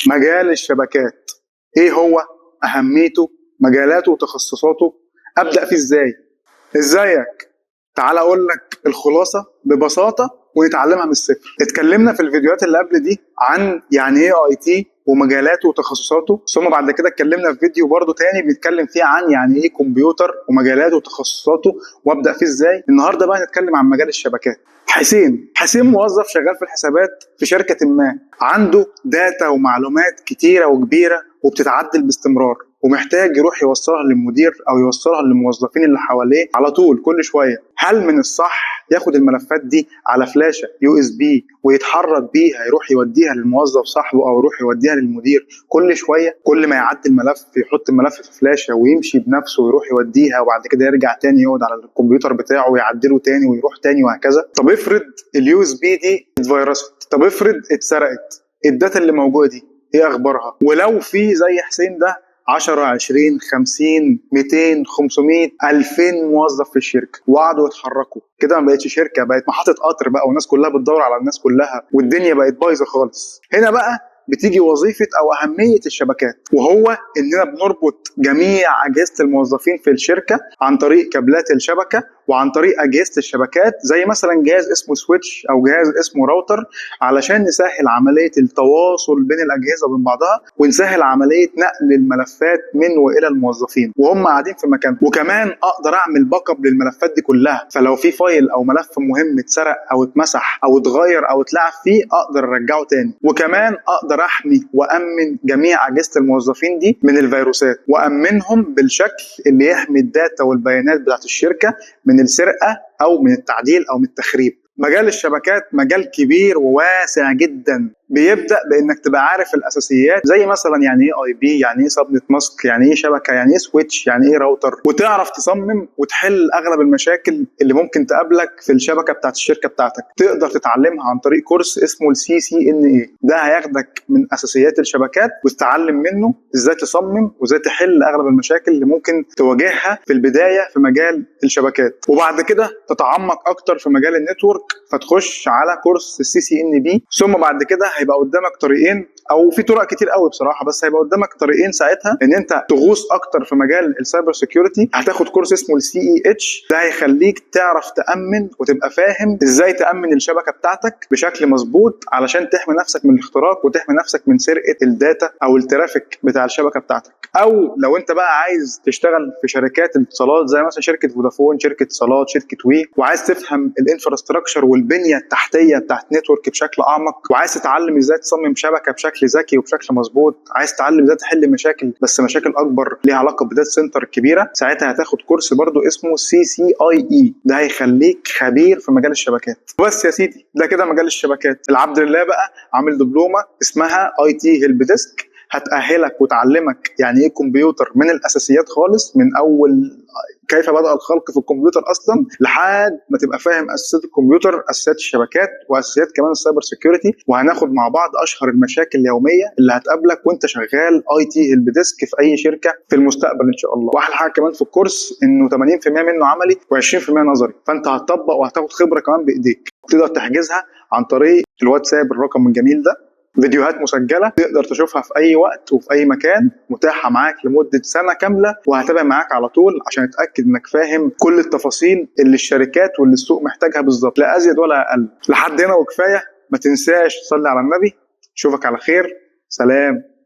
مجال الشبكات ايه هو اهميته، مجالاته وتخصصاته، ابدا فيه ازاي؟ ازيك؟ تعال اقول لك الخلاصة ببساطة ونتعلمها من الصفر. اتكلمنا في الفيديوهات اللي قبل دي عن يعني ايه IT ومجالاته وتخصصاته، ثم بعد كده اتكلمنا في فيديو برضو تاني بنتكلم فيه عن يعني ايه كمبيوتر ومجالاته وتخصصاته وابدا فيه ازاي. النهارده بقى هنتكلم عن مجال الشبكات. حسين موظف شغال في الحسابات في شركة ما، عنده data ومعلومات كتيرة وكبيره وبتتعدل باستمرار، ومحتاج يروح يوصلها للمدير او يوصلها للموظفين اللي حواليه على طول كل شوية. هل من الصح ياخد الملفات دي على فلاشه USB ويتحرك بيها يروح يوديها للموظف صاحبه او يروح يوديها للمدير كل شوية؟ كل ما يعدي الملف يحط الملف في فلاشه ويمشي بنفسه ويروح يوديها، وبعد كده يرجع تاني يقعد على الكمبيوتر بتاعه ويعدله تاني ويروح تاني وهكذا. طب افرض ال USB دي اتفيرست، طب افرض اتسرقت، ال data اللي موجودة دي ايه اخبارها؟ ولو في زي حسين ده 10 20 50 200 500 2000 موظف في الشركة وقعدوا يتحركوا كده، ما بقتش شركة، بقت محطة قطر بقى، والناس كلها بتدور على الناس كلها، والدنيا بقت بايظة خالص. هنا بقى بتيجي وظيفة او اهمية الشبكات، وهو اننا بنربط جميع اجهزة الموظفين في الشركة عن طريق كابلات الشبكة وعن طريق اجهزة الشبكات، زي مثلا جهاز اسمه switch او جهاز اسمه راوتر، علشان نسهل عملية التواصل بين الاجهزة وبين بعضها، ونسهل عملية نقل الملفات من والى الموظفين وهم قاعدين في مكانهم. وكمان اقدر اعمل backup للملفات دي كلها، فلو في file او ملف مهم اتسرق او اتمسح او اتغير او اتلعب فيه اقدر ارجعه تاني. وكمان اقدر احمي وامن جميع اجهزة الموظفين دي من الفيروسات، وامنهم بالشكل اللي يحمي ال data والبيانات بتاعت الشركة من السرقة او من التعديل او من التخريب. مجال الشبكات مجال كبير وواسع جدا، بيبدا بانك تبقى عارف الاساسيات، زي مثلا يعني ايه IP، يعني ايه subnet mask، يعني ايه شبكة، يعني ايه switch، يعني ايه راوتر، وتعرف تصمم وتحل اغلب المشاكل اللي ممكن تقابلك في الشبكة بتاعت الشركة بتاعتك. تقدر تتعلمها عن طريق كورس اسمه ال CCNA، ده هياخدك من اساسيات الشبكات وتتعلم منه ازاي تصمم وازاي تحل اغلب المشاكل اللي ممكن تواجهها في البداية في مجال الشبكات. وبعد كده تتعمق اكتر في مجال ال network، فتخش على كورس ال CCNP. ثم بعد كده هيبقى قدامك طريقين، او في طرق كتير قوي بصراحة، بس هيبقى قدامك طريقين ساعتها، ان انت تغوص اكتر في مجال ال cyber security، هتاخد كورس اسمه ال CEH، ده هيخليك تعرف تامن وتبقى فاهم ازاي تامن الشبكة بتاعتك بشكل مظبوط علشان تحمي نفسك من الاختراق وتحمي نفسك من سرقه ال data او ال traffic بتاع الشبكة بتاعتك. او لو انت بقى عايز تشتغل في شركات الاتصالات زي مثلا شركة فودافون، شركة اتصالات، شركة وي، وعايز تفهم ال infrastructure والبنية التحتية بتاعت network بشكل اعمق، وعايز تتعلم ازاي تصمم شبكة بشكل ذكي وبشكل مظبوط، عايز تتعلم ازاي تحل مشاكل، بس مشاكل اكبر ليها علاقة ب data center كبيرة، ساعتها هتاخد كورس برضو اسمه CCIE، ده هيخليك خبير في مجال الشبكات. بس يا سيدي ده كده مجال الشبكات. العبد لله بقى عامل دبلومه اسمها IT help desk، هتأهلك وتعلمك يعني ايه كمبيوتر من الاساسيات خالص، من اول كيف بدأ الخلق في الكمبيوتر اصلا لحد ما تبقى فاهم اساسيات الكمبيوتر، اساسيات الشبكات، واساسيات كمان ال cyber security. وهناخد مع بعض اشهر المشاكل اليومية اللي هتقابلك وانت شغال IT help desk في اي شركة في المستقبل ان شاء الله. واحلى حاجة كمان في الكورس انه 80% منه عملي و20% نظري، فانت هتطبق وهتاخد خبره كمان بايديك. تقدر تحجزها عن طريق الواتساب الرقم الجميل ده، فيديوهات مسجله تقدر تشوفها في اي وقت وفي اي مكان، متاحة معاك لمدة سنة كاملة، وهتابع معاك على طول عشان اتاكد انك فاهم كل التفاصيل اللي الشركات واللي السوق محتاجها بالظبط، لا ازيد ولا اقل. لحد هنا وكفاية، ما تنساش تصلي على النبي. اشوفك على خير، سلام.